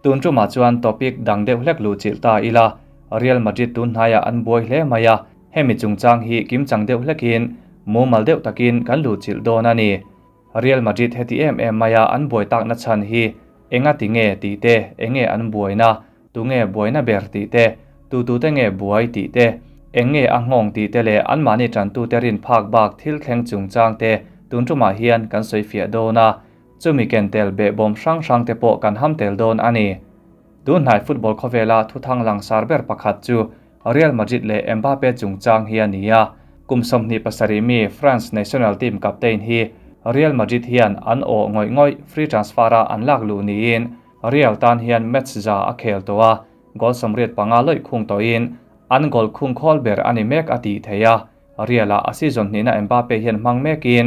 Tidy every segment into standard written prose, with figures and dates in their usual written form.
Tun tumah chuan topic dang deuh hlek luh chilh ta ila, Real Madrid tun hnaiah an buai hle mai a, hemi chungchang hi kimchang deuh hlekin mumal deuh takin kan luh chilh dawn a ni. Real Madrid heti em em maia an buai takna chhan hi enga ti nge tih te, enge an buaina, tunge buaina ber tih te, tutute nge buai tih te, eng nge a nghawng tih te leh anmahni tantute rin phak bak thil thleng chungchang te tun tumah hian kan sawi fiah dawn a, chumi ken tel behbawm hrang hrang te pawh kan ham tel dawn a ni. Tunhnai football khawvela thuthang langsar ber pakhat chu Real Madrid leh Mbappe chungchang hi a ni a, kum 27 mi France national team captain hi Real Madrid hian an awh ngawih ngawih free transfer-a an lak luh niin Real tan hian match za a khel tawh a, goal 85 lawih khung tawhin an goal khung khawl ber a ni mek a tih theih a, Real-a a season hnihna Mbappe hian hmang mekin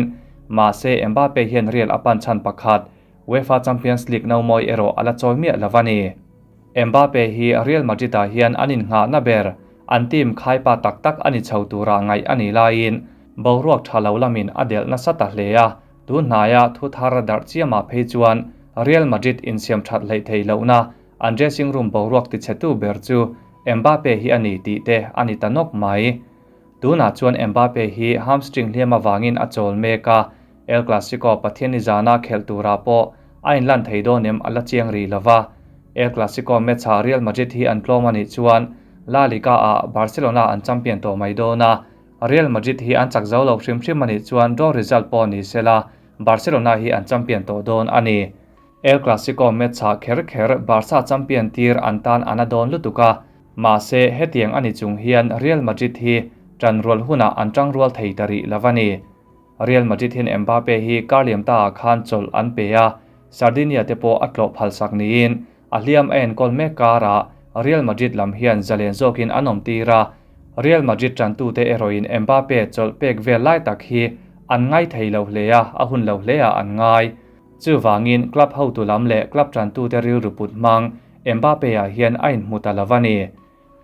mahse Mbappe hian Real a pan chhan pakhat UEFA Champions League no mawi erawh a la chawi miah lo a ni. Mbappe hi Real Madrid-ah hian an innghahna ber, an team khaipa tak tak a ni chho tura ngaih a nih laiin boruak tha lo lamin a delh nasa ta hle a, tun hnaia thu thar darh chiamah phei chuan Real Madrid insiam that hleih theih lohna an dressing room boruak tichhetu ber chu Mbappe hi a ni tih te a ni ta nawk mai. Tunah chuan Mbappe hi hamstring hliam avangin a chawl mek a, El Clasico Pathianni zana khelh turah pawh a inlan thei dawn em a la chiang rih lo va. El Clasico match-ah Real Madrid hi an tlawm a nih chuan La Liga-ah Barcelona an champion tawh mai dawn a, Real Madrid hi an chak zo lo hrim hrim a nih chuan draw result pawh ni sela Barcelona hi an champion tawh dawn a ni. El Clasico match-ah kher kher Barca champion tir an tan a na dawn lutuk a, mahse hetiang a ni chung hian Real Madrid hi ṭanrual hunah an ṭangrual thei ta rih lo a ni. Real Madrid hian Mbappe hi kar liam taah khan chawlh an pe a, Sardinia te pawh a tlawh phalsak niin a hliam a enkawl mek karah Real Madrid lam hian zalen zawkin an awm tir a, Real Madrid tantute erawhin Mbappe chawlh pek vel lai tak hi an ngai thei lo hle a, a hun lo hle ah an ngai. Chuvangin club hotu lam leh club tantute rilru put hmang Mbappe-ah hian a inhmu ta lo a ni.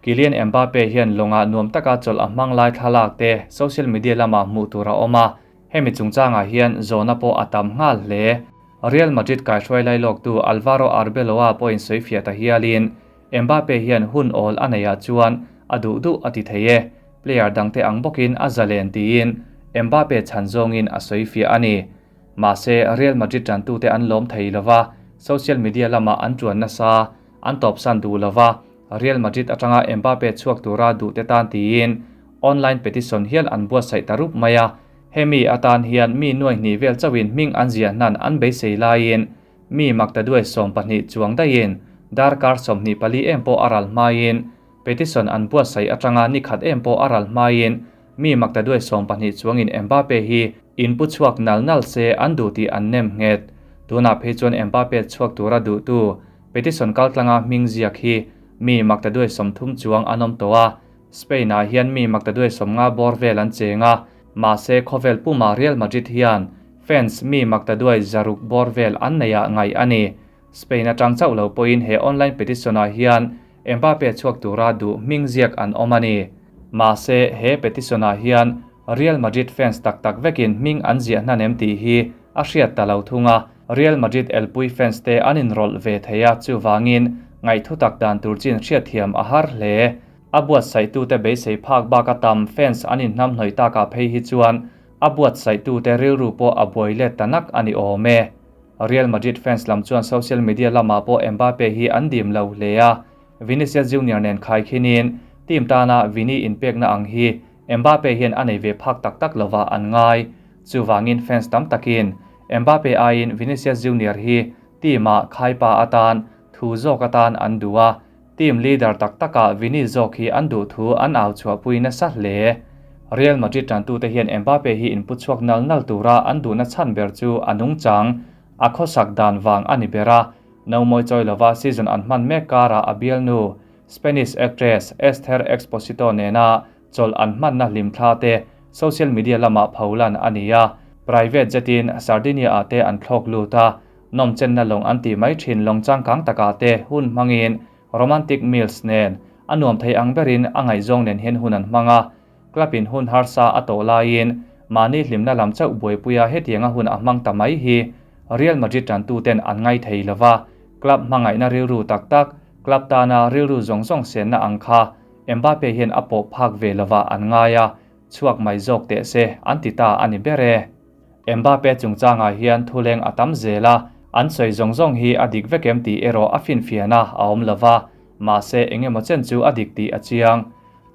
Kylian Mbappe hian lawngah nuam taka chawlh a hmang lai thlalak te social media lamah hmuh tur a awm a, hemi chungchangah hian zawhna pawh a tam nghal hle. Real Madrid kaihruai lailawktu Alvaro Arbeloa pawhin sawi fiah ta hialin Mbappe hian hun awl a neihah chuan a duh duh a ti thei e, player dangte ang bawkin a zalen tiin Mbappe chhan zawngin a sawi fiah a ni. Mahse, Real Madrid tantute an lawm thei lova, social media lamah an tuan nasa, an tawpsan duh lova, Real Madrid atanga Mbappe chhuak tura duhte tan tiin online petition hial an buatsaih ta rup mai a. Hemi atan hian mi nuai hnih vel chauhin hming an ziah hnan an beisei laiin mi maktaduai 12 chuang daihin darkar 24 em pawh a ral hmaiin petition an buatsaih atanga ni khat em pawh a ral hmaiin mi maktaduai 12 chuangin Mbappe hi inpu chhuak nal nal se an duh tih an nem nghet. Tunah phei chuan Mbappe chhuak tura duhtu petition kaltlanga hming ziak hi mi maktaduai 30 chuang an awm tawh a, Spain-ah hian mi maktaduai 50 bawr vel an cheng a, mahse khawvel puma Real Madrid hian fans mi maktaduai 600 bawr vel an neihah ngaih a ni. Spain atang chauh lo pawhin he online petition-ah hian Mbappe chhuak tura duh hming ziak an awm a ni. Mahse he petition-ah hian Real Madrid fans tak tak vekin hming an ziah hnan em tih hi a hriat ta lo thung a, Real Madrid elpui fans te an inrawlh ve thei a, chuvangin ngaihthu tak dan tur chin hriatthiam a har hle. A buatsaihtute beisei phak bak a tam fans an inhnam hnawih takah phei hi chuan a buatsaihtute rilru pawh a buai let ta nak a ni awm e. Real Madrid fans lam chuan social media lamah pawh Mbappe hi an dim lo hle a, Vinicius Junior nen khai khinin team tana Vini inpekna ang hi Mbappe hian a nei ve phak tak tak lova an ngai. Chuvangin fans tam takin Mbappe aiin Vinicius Junior hi team-ah khaipa atan thu zawk atan an duh a, team leader tak takah Vini zawk hi an duh thu an au chhuahpui nasa hle. Real Madrid tantute hian Mbappe hi inpu chhuak nal nal tura an duhna chhan ber chu a nungchang, a khawsak dan vang a ni ber a, no mawi chawi lova season an hman mek karah a bialnu Spanish actress Esther Exposito nena chawlh an hmanna hlim thla te social media lamah pholan a ni a, private jetin Sardinia-ah te an thlawk lut a, nawm chenna lawng an tih mai thin lawng changkang takah te hun hmangin romantic meals nen a nuam thei ang berin a ngaihzawng nen hian hun an hmang a, club-in hun harsa a tawh laiin mahni hlimna lam chauh buaipuia hetianga hun a hmang ta mai hi Real Madrid tantuten an ngai thei lova. Club hmangaihna rilru tak tak, club tana rilru zawng zawng senna ang kha Mbappe hian a pawh phak ve lovah an ngai a, chhuak mai zawk teh se an ti ta a ni ber e. Mbappe chungchangah hian thuleng a tam zel a, an sawi zawng zawng hi a dik vek em tih erawh a finfiahna a awm lova, mahse engemaw chen chu a dik tih a chiang.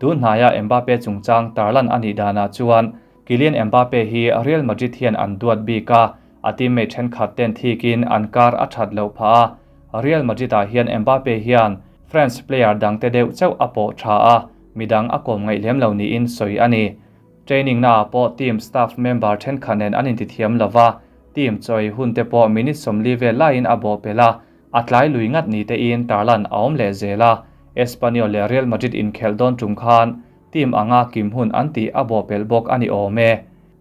Tun hnaia Mbappe chungchang tarlan a nih danah chuan Kylian Mbappe hi Real Madrid hian an duat bik a, a teammate thenkhat ten thikin an kar a that loh phah a. Real Madrid-ah hian Mbappe hian France player dangte deuh chauh a pawh tha a, midang a kawm ngaih lem lo niin sawi a ni. Training naah pawh team staff member thenkhat nen an intithiam lo va, team chawi hun te pawh minute 40 vel laiin a bawh pel a, a tlai lui ngat ni tein tarlan a awm leh zel a. Espanyol leh Real Madrid inkhelh dawn tum khan team anga kim hun an tih a bawh pel bawk a ni awm e.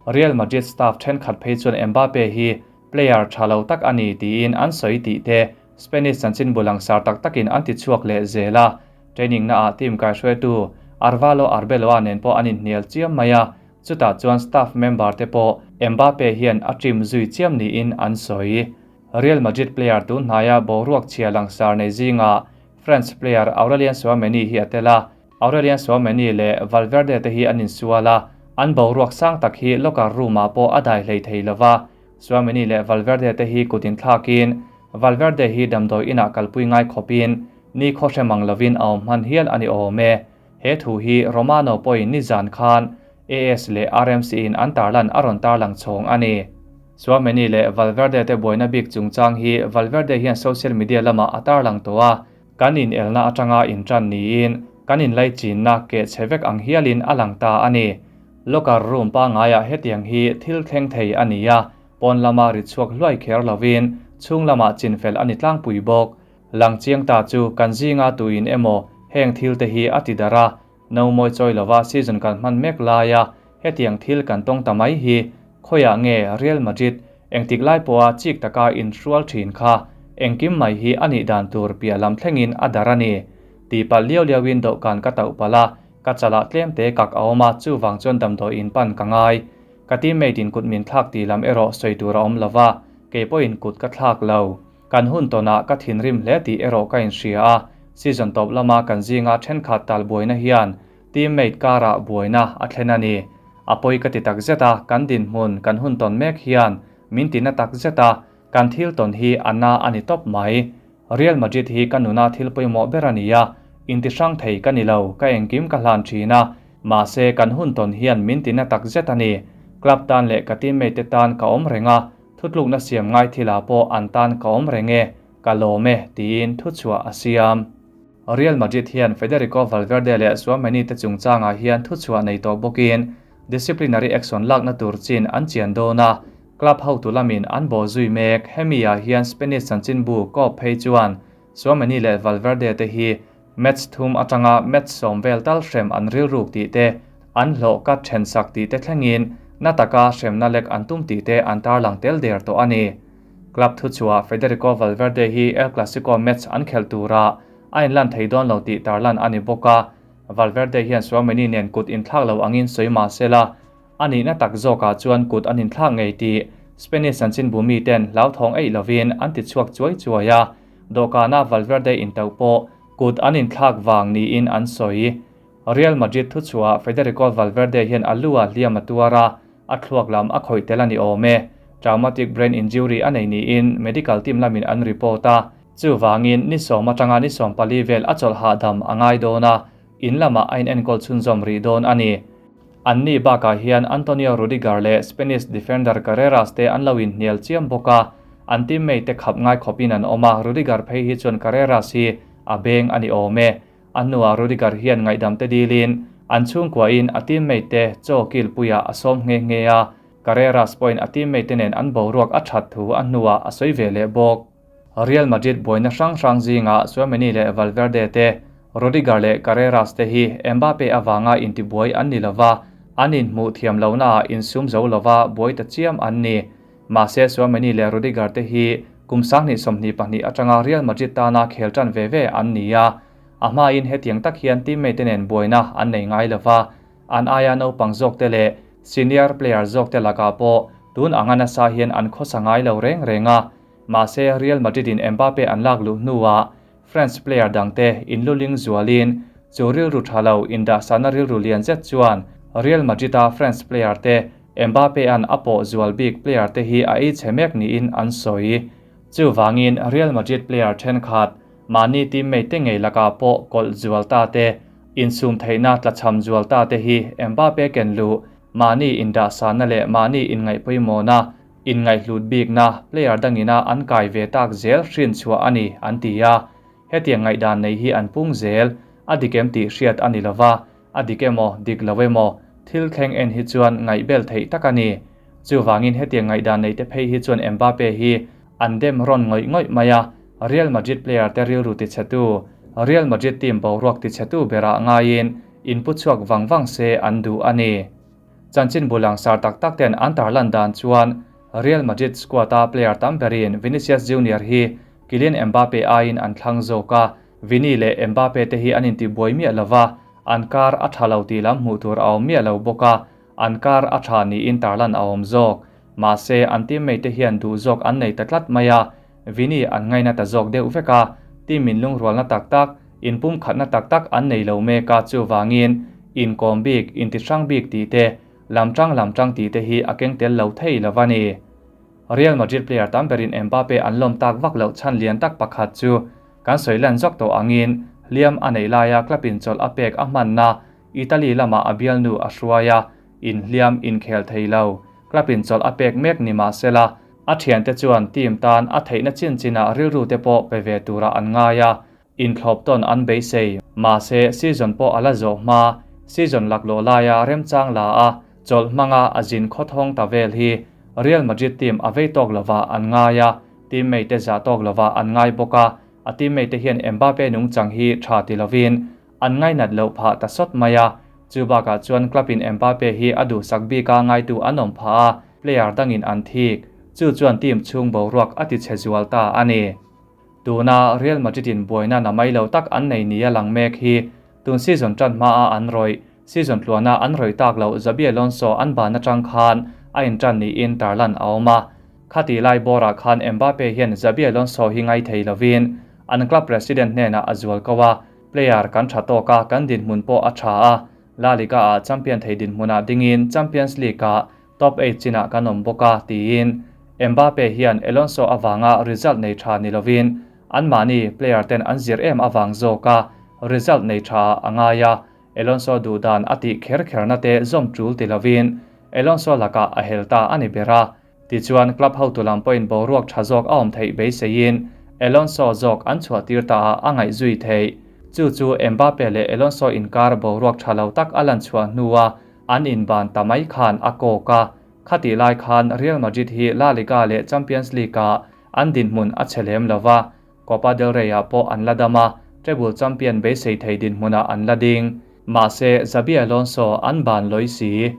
Real Madrid staff thenkhat phei chuan Mbappe hi player tha lo tak a ni tiin an sawi tih te Spanish chanchinbu langsar tak takin an ti chhuak leh zel a. Training naah team kaihruaitu Arvalo Arbeloa nen pawh an inhnial chiam mai a, chutah chuan staff member te pawh Mbappe hian a trim zui chiam niin an sawi. Real Madrid player tun hnaia boruak chhia langsar nei zingah French player Aurelien Tchouameni hi a tel a, Aurelien Tchouameni leh Valverde te hi an insual a, an boruak sang tak hi locker room-ah pawh a dai hlei thei lo va. Tchouameni leh Valverde te hi kut inthlakin Valverde hi damdawi inah kalpui ngai khawpin ni khaw hre mang lovin a awm hman hial a ni awm e. He thu hi Romano pawhin nizan khan AS leh RMC-in an tarlan a rawn tarlang chhawng a ni. Tchouameni leh Valverde te buaina bik chungchang hi Valverde hian social media lamah a tarlang tawh a, kan inelna atanga intan niin kan inlaichinna keh chhe vek ang hialin a lang ta a ni. Locker room pangaiah hetiang hi thil thleng thei a ni a, pawn lama ri chhuak hluai kher lovin chhung lamah chinfel a ni tlangpui bawk. Lang chiang ta chu kan zinga tuin emaw heng thil te hi a ti darh a, no mawi chawi lova season kan hman mek laia hetiang thil kan tawng ta mai hi khawiah nge Real Madrid engtik lai pawha chik taka inhrual thin kha engkim mai hi a nih dan tur piah lam thlengin a darh a ni. Tihpalh liau liauin dawhkan ka tauh palh a, ka chalah tlem te kak a awm a, chuvang chuan damdawi in pan ka ngai. Ka teammate in kut min thlak tih lam erawh sawi tur a awm lova, kei pawhin kut ka thlak lo. Kan hun tawnah ka thinrim hle tih erawh ka inhria a, season tawp lama kan zinga thenkhat tal buaina hian teammate karah buaina a thlen a ni. A pawi ka ti tak zet a, kan dinhmun kan hun tawn mek hian min tina tak zet a, kan thil tawn hi a na a ni tawp mai. Real Madrid hi ka nuna thil pawimawh ber a ni a, intihrang thei ka ni lo, ka engkim ka hlan thin a, mahse kan hun tawn hian min tina tak zet a ni. Club tan leh ka teammate te tan ka awm reng a, Thutlukna siam ngai thilah pawh an tan ka awm reng e, ka lawm e, tiin thuchhuah a siam. Real Madrid hian Federico Valverde leh Tchouameni te chungchangah hian thuchhuah nei tawh bawkin disciplinary action lakna tur chin an chian dawn a, club hotu lamin an bawh zui mek. Hemi-ah hian Spanish chanchinbu Cope phei chuan Tchouameni leh Valverde te hi match thum atanga match 10 vel tal hrem an rilruk tih te, an hlawh kat then sak tih te thlengin na taka hremna lek an tum tih te an tarlang tel der tawh a ni. Club thuchhuah Federico Valverde hi El Clasico match an khelh turah a inlan thei dawn lo tih tarlan a ni bawk a, Valverde hian Tchouameni nen kut inthlak lo angin sawi mah sela, a nihna tak zawkah chuan kut an inthlak ngei tih Spanish chanchinbu miten hlauthawng eih lovin an ti chhuak chuai chuai a, dawhkana Valverde intauh pawh kut an inthlak vang niin an sawi. Real Madrid thuchhuah Federico Valverde hian a lu-a hliam a tuar a, a thluak lam a khawih tel a ni awm e. Traumatic brain injury a nei niin medical team lamin an report a, chuvangin ni 10 atanga ni 14 vel a chawlh hahdam a ngai dawn a, in lamah a inenkawl chhunzawm rih dawn a ni. Anni bakah hian Antonio Rudiger leh Spanish defender Carreras te an lo inhnial chiam bawk a, an teammate te khap ngai khawpin an awm a, Rudiger phei hi chuan Carreras hi a beng a ni awm e. A hnuah Rudiger hian ngaihdam te dilin an chhungkuahin a teammate te chaw kilpuiah a sawm nghe nghe a, Carreras pawhin a teammate te nen an boruak a that thu a hnuah a sawi ve leh bawk. Real Madrid buaina hrang hrang zingah Tchouameni leh Valverde te, Rudiger leh Carreras te hi Mbappe avanga intibuai an ni lova, an inhmuh thiam lohnaah insum zo lova buai ta chiam an ni. Mahse Tchouameni leh Rudiger te hi kum 2022 atanga Real Madrid tana khel tan ve ve an ni a, a hmain hetiang tak hian teammate te nen buaina an nei ngai lova, an aia naupang zawk te leh senior player zawk te lakah pawh tun anga nasa hian an khawsa ngai lo reng reng a. Mahse Real Madrid in Mbappe an lak luh hnuah France player dangte inluling zualin chu rilru tha lo indahsana rilru lian zet chuan Real Madrid a France player te Mbappe an a pawh zual bik player te hi a ei chhe mek niin an sawi. Chuvangin Real Madrid player thenkhat mahni teammate te ngei lakah pawh kawlh zual ta te, insum theihna tlachham zual ta te hi Mbappe ken luh mahni indahsana leh mahni inngaihpawimawhna inngaihhlut bikna player dangina an kai ve tak zel hrin chhuah a ni an ti a. Hetiang ngaihdan nei hi an pung zel, a dik em tih hriat a ni lova, a dik emaw dik lo emaw thil thleng en hi chuan ngaihbel theih tak a ni. Chuvangin hetiang ngaihdan nei te phei hi chuan Mbappe hi an dem rawn ngawih ngawih mai a, Real Madrid player te rilru tichhetu, Real Madrid team boruak tichhetu berah ngaiin inpu chhuak vang vang se an duh a ni. Chanchin bu langsar tak tak ten an tarlan dan chuan Real Madrid squad a player tam berin Vinicius Junior hi Kylian Mbappe aiin an thlang zawk a, Vini leh Mbappe te hi an intibuai miah lova, an kar a tha lo tih lam hmuh tur a awm miah lo bawk a, an kar a tha niin tarlan a awm zawk. Mahse, an teammate te hian duh zawk an nei ta tlat mai a, Vini an ngaina ta zawk deuh vek a, team in lungrualna tak tak, inpumkhatna tak tak an nei lo mek a, chuvangin inkawm bik, intihrang bik tih te, lamtang lamtang tih te hi a keng tel lo thei lo a ni. Real Madrid player tam berin Mbappe an lawm tak vak loh chhan lian tak pakhat chu kan sawi lan zawk tawh angin hliam a neih laia club in chawlh a pek a hmanna Italy lamah a bialnu a hruai a, inhliam inkhel thei lo. Club in chawlh a pek mek ni mahsela a thiante chuan team tan a theihna chin chinah rilru te pawh pe ve turah an ngai a, inthlawp tawn an beisei. Mahse, season pawh a la zawh hma, season laklawh laia remchang la a, chawlh hmanga a zin khawthawng ta vel hi Real Madrid team a vei tawk lovah an ngai a, teammate te zah tawk lovah an ngai bawk a, a teammate te hian Mbappe nungchang hi tha ti lovin an ngainat loh phah ta sawt mai a, chu bakah chuan club in Mbappe hi a duhsak bika ngaitu an awm phah a, player dangin an thik. Chu chuan team chhung boruak a ti chhe zual ta a ni. Tuna Real Madrid in buaina na mai lo tak an nei nia lang mek hi tun season tan hmaa an rawih, season tluana an rawih tak loh Xabi Alonso an ban atang khan a intan niin tarlan a awm a. Khati lai bawrah khan Mbappe hian Xabi Alonso hi ngai thei lovin an club president hnenah a zual ko a, player kan tha tawk a, kan dinhmun pawh a tha a, La Liga ah champion thei dinhmunah dingin Champions League ah top 8 chinah kan awm bawk a, tiin Mbappe hian Alonso awanga result nei tha ni lovin an mahni player ten an zir em awang zawk a, result nei tha a ngai a, Alonso duhdan a tih kher kherna te zawm tul ti lovin Alonso lakah a hel ta a ni ber a. Tichuan club hotu lam pawhin boruak tha zawk a awm theih beiseiin Alonso zawk an chhuah tir ta a a ngaih zui theih. Chu chu Mbappe leh Alonso inkar boruak tha lo tak a lan chhuah hnua an inban ta mai khan a kawk a. Khatih lai khan Real Madrid hi La Liga leh Champions League ah an dinhmun a chhe lem lova, Copa del Rey ah pawh an la dam a, treble champion beisei thei dinhmunah an la ding. Mahse, Xabi Alonso an ban lawi si.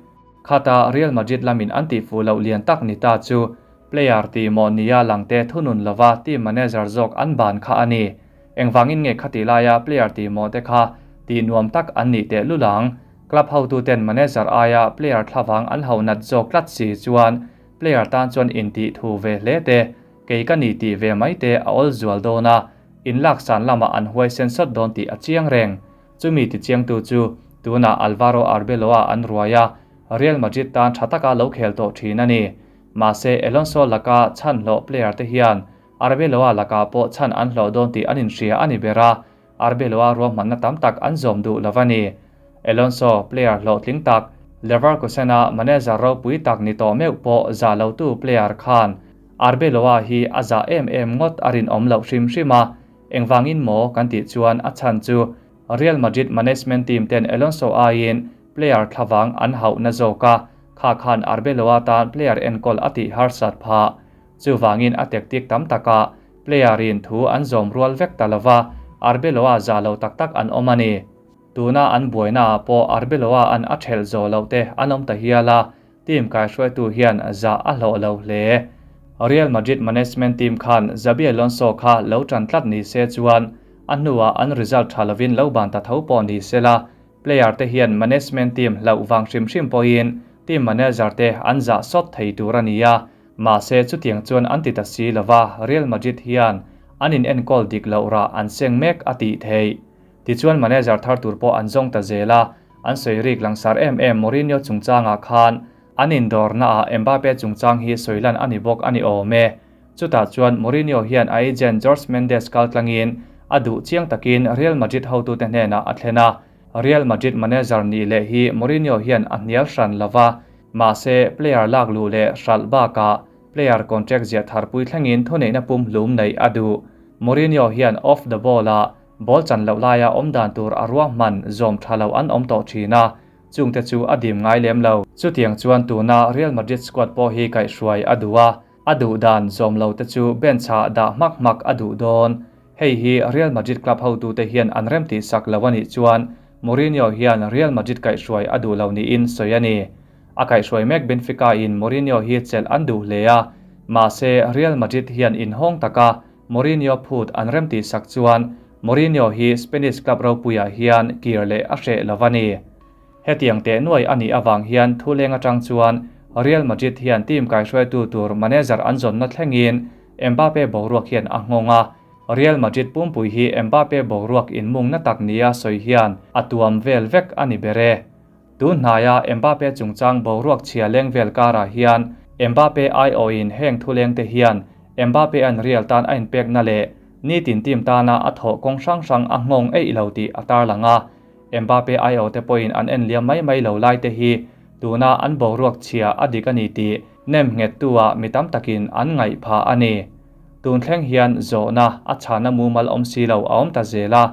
Khata Real Madrid lamin an tihfuh loh lian tak ni ta chu player tih maw nia langte thunun lova team manager zawk an ban kha a ni. Engvangin nge khati laia player tih maw te kha tih nuam tak an nih teh lulang. Club hotuten manager aia player thlavang an ho nat zawk tlat si chuan player tan chuan intih thu ve hle te, kei ka ni tih ve mai te a awl zual dawn a, inlaksan lamah an huaisen sawt dawn tih a chiang reng. Chumi ti chiangtu chu tunah Alvaro Arbeloa an ruai a, Real Madrid tan tha taka lo khel tawh thin a ni. Mahse, Alonso laka chhan hlawh player te hian Arbeloa lakah pawh chhan an hlawh dawn tih an inhria a ni ber a, Arbeloa ruahmanna tam tak an zawm duh lo a ni. Alonso, player hlawhtling tak, Leverkusen-a manager ropui tak ni tawh meuh pawh zah lotu player khan Arbeloa hi a zah em em ngawt a rinawm loh hrim hrim a, engvangin maw kan tih chuan a chhan chu Real Madrid management team ten Alonso aiin player thlavang an hauhna zawk a, kha khan Arbeloa tan player enkawl a tih harsat phah. Chuvangin a tactic tam takah player in thu an zawm rual vek ta lova, Arbeloa zah lo tak tak an awm a ni. Tuna an buaina ah pawh Arbeloa an a thelh zawh loh te an awm ta hial a, team kaihruaitu hian zah a hlawh lo hle. Real Madrid management team khan Xabi Alonso kha lo tan tlat ni se chuan a hnuah an result tha lovin lo ban ta tho pawh ni sela, player te hian management team hlauh vang hrim hrim pawhin team manager te an zah sawt thei tur a ni a. Mahse chutiang chuan an ti ta si lova, Real Madrid hian an in enkawl dik loh rah an seng mek a tih theih. Tichuan manager thar tur pawh an zawng ta zel a, an sawi rik langsar em em Mourinho chungchangah khan an indawrnaah Mbappe chungchang hi sawi lan a ni bawk a ni awm e. Chutah chuan Mourinho hian a agent Jorge Mendes kal tlangin a duh chiang takin Real Madrid hotute hnenah a thlen a. Real Madrid manager nih leh hi Mourinho hian a hnial hran lo va, mahse player lak luh leh hralh bakah player contract ziah tharpui thlengin thuneihna pumhlum neih a duh. Mourinho hian off the ball-a ball chan loh laia awm dan tur a ruahman zawm tha lo an awm tawh thin a, chungte chu a dim ngai lem lo. Chutiang chuan tuna Real Madrid squad pawh hi kaihhruai a duh a, A duh dan zawm lo te chu bench ah dah hmak hmak a duh dawn. Hei hi Real Madrid club hotute hian an remtih sak lo a nih chuan Mourinho hian Real Madrid kaihhruai a duh lo niin sawi a ni. A kaihhruai mek Benfica in Mourinho hi chelh an duh hle a, mahse Real Madrid hian inhawng taka Mourinho phut an remtih sak chuan Mourinho hi Spanish club ropuiah hian kir leh a hreh lo a ni. Hetiang teh nuai a nih avang hian thuleng atang chuan Real Madrid hian team kaihruaitu tur manager an zawnna thlengin Mbappe boruak hian a nghawng a, Real Madrid pumpui hi Mbappe boruak inmungna tak nia sawi hian a tuam vel vek a ni ber e. Tun hnaia Mbappe chungchang boruak chhia leng vel karah hian Mbappe aiawhin heng thulengte hian Mbappe-a'n Real tan a inpekna leh nitin team tana a thawh kawng hrang hrang a nghawng eih lo tih a tarlang a. Mbappe aiawh te pawhin an en liam mai mai lo lai te hi tuna an boruak chhia a dik a ni tih nem nghettu ah mi tam takin an ngaih phah a ni. Tun thleng hian zawhna a chhana mumal awm si lo a awm ta zel a,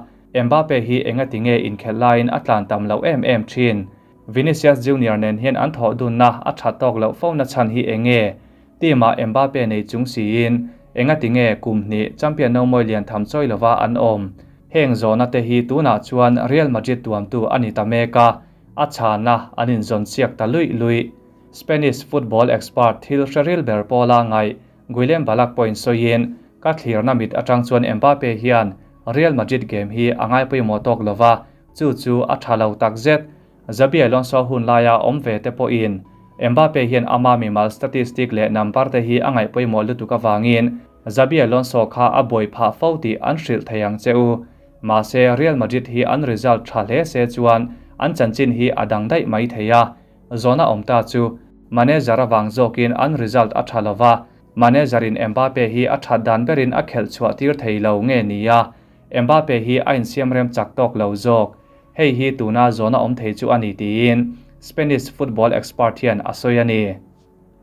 Mbappe hi engati nge inkhelh laiin a tlan tam loh em em thin? Vinicius Junior nen hian an thawh dunna a that tawk loh fo na chhan hi enge? Team ah Mbappe nei chung siin engati nge kum hnih champion no mawi lian tham chawi lova an awm? Heng zawhna te hi tunah chuan Real Madrid tuamtu a ni ta mek a, a chhana an inzawn chiak ta luih luih. Spanish football expert thil hre ril ber pawla ngaih Guillem Balak pawhin sawiin, Ka thlirna mit atang chuan Mbappe hian Real Madrid game hi a ngai pawimawh tawk lova, chu chu a tha lo takzet. Xabi Alonso hun laia awm ve te pawhin Mbappe hian ama mimal statistic leh number te hi a ngaih pawimawh lutuk avangin Xabi Alonso kha a buai phah fo tih an hrilh thei ang che u. Mahse, Real Madrid hi an result tha hle se chuan an chanchin hi a dang daih mai thei a. Zawhna awm ta chu, manager avang zawkin an result a tha lova, manager in Mbappe hi a that dan berin a khelh chhuah tir thei lo nge nia, Mbappe hi a insiamrem chak tawk lo zawk. Hei hi tuna zawhna awm thei chu a ni tiin Spanish football expert hian a sawi a ni.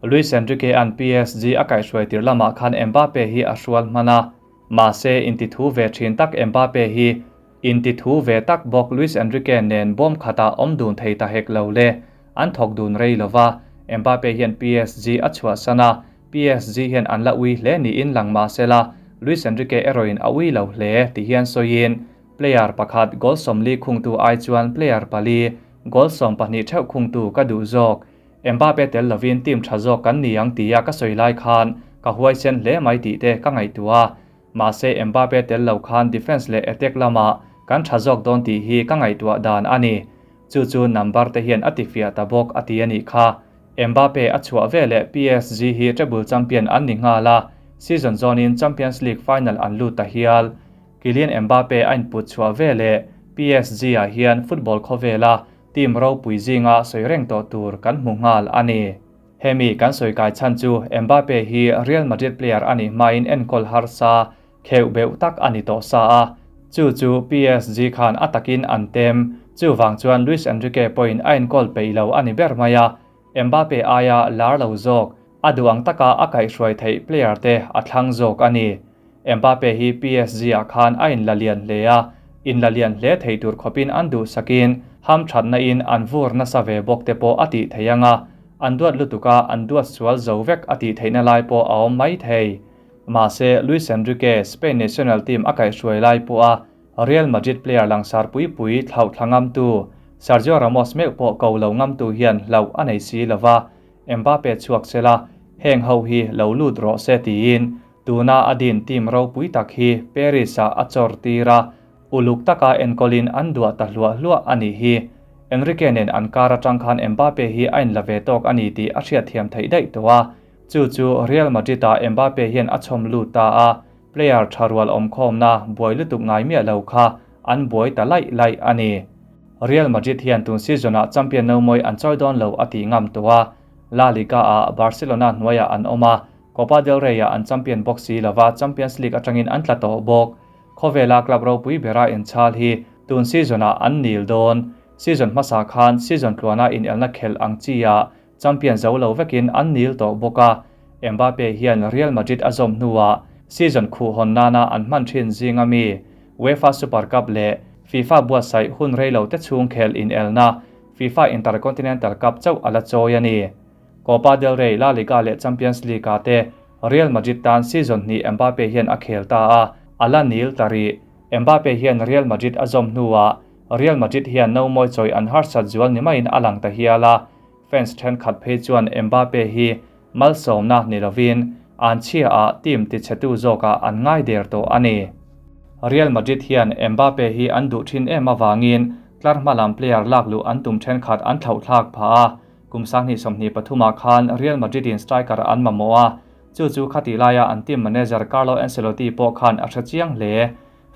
Luis Enrique-a'n PSG a kaihhruai tir lamah khan Mbappe hi a hrual hman a, mahse intithu ve thin tak Mbappe hi intithu ve tak bawk Luis Enrique nen bawm khatah awm dun thei ta hek lo le. An thawk dun rei lova, Mbappe hian PSG a chhuahsan a, PSG hian an la ui hle niin lang mahsela Luis Enrique erawhin a ui lo hle ti hian sawiin Player pakhat goal 40 khungtu ai chuan player pali goal 12 theuh khungtu ka duh zawk. Mbappe tel lovin team tha zawk kan ni ang tia ka sawi lai khan ka huaisen hle mai tih te ka ngaihtuah a. Mahse Mbappe tel lo khan defence leh attack lamah kan tha zawk dawn tih hi ka ngaihtuah dan a ni. Chu chu number te hian a tifiah ta bawk a ti a nih kha. Mbappe a chhuah veleh PSG hi treble champion an ni nghal a, season zawnin Champions League final an lut ta hial. Kylian Mbappe a input chhuah veleh PSG-ah hian football khawvela team ropui zinga sawi reng tawh tur kan hmu nghal a ni. Hemi kan sawi kai chhan chu Mbappe hi Real Madrid player a nih hmain enkawl harsa kheuh beuh tak a ni tawh sa a, chu chu PSG khan a takin an tem. Chuvang chuan Luis Enrique pawhin a enkawl peih lo a ni ber mai a, Mbappe aia lar lo zawk, a duh ang taka a kaihhruai theih player te a thlang zawk a ni. Mbappe hi PSG-ah khan a inla lian hle a, inla lian hle thei tur khawpin an duhsakin hamthatna in an vur nasa ve bawk te pawh a tih theih ang a, an duat lutuk a an duat sual zo vek a tih theihna lai pawh a awm mai thei. Mahse, Luis Enrique, Spain national team a kaihhruai lai pawha Real Madrid player langsar pui pui thlauh thla ngamtu Sergio Ramos meuh pawh ko lo ngamtu hian hlauh a nei si lova, Mbappe chhuak sela heng ho hi lo lut rawh se tiin tuna a din team ropui tak hi Paris-ah a chawr tir a, uluk taka enkawlin an duah ta hluah hluah a nih hi. Enrique nen an kar atang khan Mbappe hi a inla ve tawk a ni tih a hriatthiam theih daih tawh a. Chu chu Real Madrid-ah Mbappe hian a chhawm lut ta a, player tha rual awmkhawmna buai lutuk ngai miah lo kha an buai ta laih laih a ni. Real Madrid hian tun season-ah champion no mawi an chawi dawn lo a tih ngam tawh a, La Liga-ah Barcelona hnuaiah an awm a, Copa del Rey-ah an champion bawk si lova Champions League atangin an tla tawh bawk. Khawvela club ropui bera inchhal hi tun season-ah an nil dawn. Season hmasa khan season tluana inelna khelh ang chi-ah champion zo lo vekin an nil tawh bawk a, Mbappe hian Real Madrid a zawm hnuah season khuhhawn nana an hman thin zinga mi UEFA Super Cup leh FIFA buatsaih hun reilo te chhung khelh inelna FIFA Intercontinental Cup chauh a la chawi a ni. Copa del Rey, La Liga leh Champions League-ah te Real Madrid tan season hnih Mbappe hian a khel ta a, a la nil ta rih. Mbappe hian Real Madrid a zawm hnuah Real Madrid hian no mawi chawi an harsat zual ni maiin a lang ta hial a, fans thenkhat phei chuan Mbappe hi malsawmna ni lovin an chhiaah team tichhetu zawkah an ngai der tawh a ni. Real Madrid hian Mbappe hi an duh thin em avangin tlar hma lam player lak luh an tum thenkhat an thlauhthlak phah a, kum 2023 ah khan Real Madrid in striker an mamawh a, chu chu khatih laia an team manager Carlo Ancelotti pawh khan a hre chiang hle.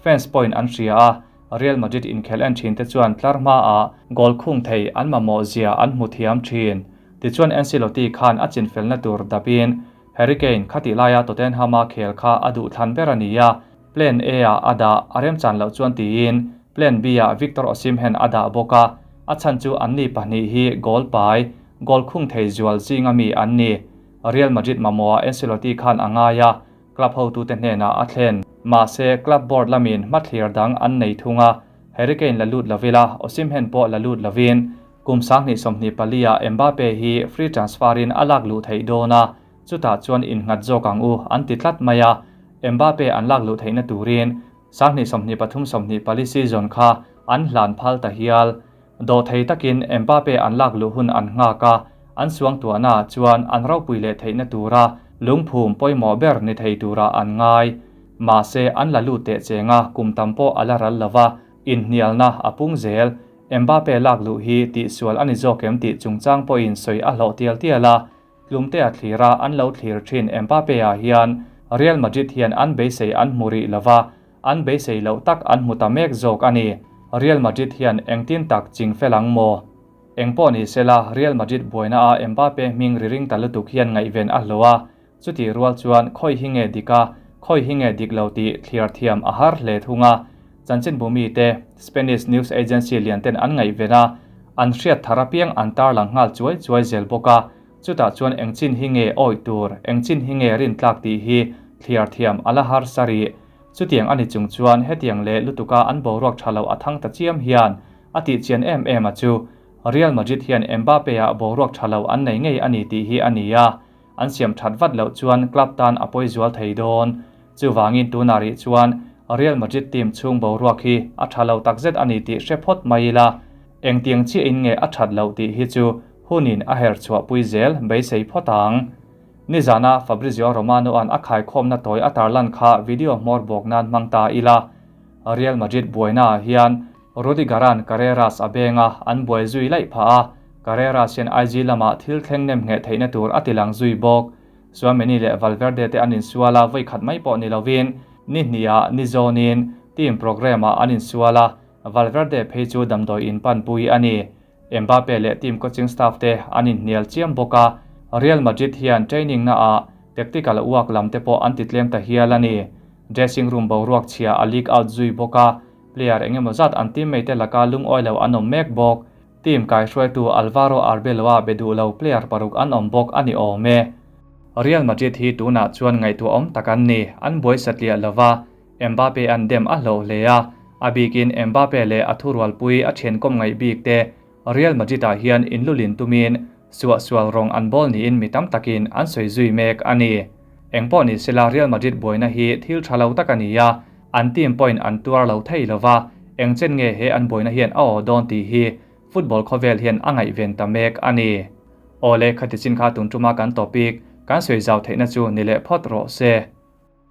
Fans pawhin an hria a, Real Madrid inkhelh en thin te chuan tlar hmaah goal khung thei an mamawh zia an hmu thiam thin. Tichuan Ancelotti khan a chinfelna tur dapin Harry Kane khatih laia Tottenham-a khel kha a duh thlan ber a ni a, Plan A-ah a dah a remchan loh chuan tiin Plan B-ah Victor Osimhen a dah bawk a, a chhan chu anni pahnih hi goal pai, goal khung thei zual zinga mi an ni. Real Madrid mamawhah Ancelotti khan a ngai a, Club hotute hnenah a thlen. Mahse, club board lamin hmathlir dang an nei thung a, Harry Kane la lut lovila, Osimhen pawh la lut lovin, kum 2024 ah Mbappe hi free transfer in a lak luh theih dawn a, chutah chuan innghat zawk ang u an ti tlat mai a, Mbappe an lak luh theihna turin 2023 24 season kha an hlan phal ta hial. Dawhthei takin Mbappe an lak luh hun an nghak a, an suangtuahnaah chuan an ropui leh theihna tura lungphum pawimawh ber ni thei turah an ngai. Mahse, an la lut teh cheng a, kum tam pawh a la ral lo va, inhnialna a pung zel. Mbappe lak luh hi tihsual a ni zawk em tih chungchang pawhin sawi a hlawh tial tial a, Tlumtea thlira an lo thlir thin Mbappe-ah hian Real Madrid hian an beisei an hmu rih lo va, an beisei loh tak an hmu ta mek zawk a ni. Real Madrid hian engtin tak ching fel ang maw? Engpawh ni sela, Real Madrid buaina a Mbappe hming ri ring ta lutuk hian ngaihven a hlawh a, chutih rual chuan khawi hi nge dik a, khawi hi nge dik lo tih thliar thiam a har hle thung a. Chanchinbu mite, Spanish news agency lian ten an ngaihven a, an hriat thar apiang an tarlang nghal chuai chuai zel bawk a, chutah chuan eng chin hi nge awih tur, eng chin hi nge rintlak tih hi thliar thiam a la harsa rih. Chutiang a ni chung chuan hetiang leh lutuka an boruak tha lo a thang ta chiam hian a tih chian em em a chu Real Madrid hian Mbappe-ah boruak tha lo an nei ngei a ni tih hi a ni a, an siam that vat loh chuan club tan a pawi zual thei dawn. Chuvangin tunah rih chuan Real Madrid team chhung boruak hi a tha lo takzet a ni tih hre phawt mai ila, engtiang chiahin nge a that loh tih hi chu hunin a her chhuahpui zel beisei phawt ang. Nizana Fabrizio Romano-a'n a khaikhawmna tawi a tarlan kha video hmawr bawk nan hmang ta ila, Real Madrid buainaah hian Rudiger-a'n Carreras a beng a, an buai zui laih phah a, Carreras hian IG lamah thil thleng nem ngheh theihna tur a ti lang zui bawk. Tchouameni leh Valverde te an insual a, vawi khat mai pawh ni lovin ni hniah ni zawnin team programme-ah an insual a, Valverde phei chu damdawi in panpui a ni. Mbappe leh team coaching staff te an inhnial chiam bawk a, Real Madrid hian training naah tactical uak lam te pawh an ti tlem ta hial a ni. Dressing room boruak chhia a leak out zui bawk a, player eng emaw zat an teammate te laka lungawi lo an awm mek bawk. Team kaihruaitu Alvaro Arbeloa be duh lo player paruk an awm bawk a ni awm e. Real Madrid hi tunah chuan ngaihtuahawm tak an ni, an buai satliah lova, Mbappe an dem a hlauh hle a, a bikin Mbappe leh a thurualpui a thiankawm ngaih bik te Real Madrid-ah hian inlulin tumin suahsual rawng an bawl niin mi tam takin an sawi zui mek a ni. Engpawh ni sela Real Madrid buaina hi thil tha lo tak a ni a, an team pawhin an tuar lo thei lo va, eng chen nge he an buaina hian a aw dawn tih hi football khawvel hian a ngaihven ta mek a ni. Awle, khati chin kha tun tuma kan topic kan sawi zau theihna chu ni leh phawt rawh se.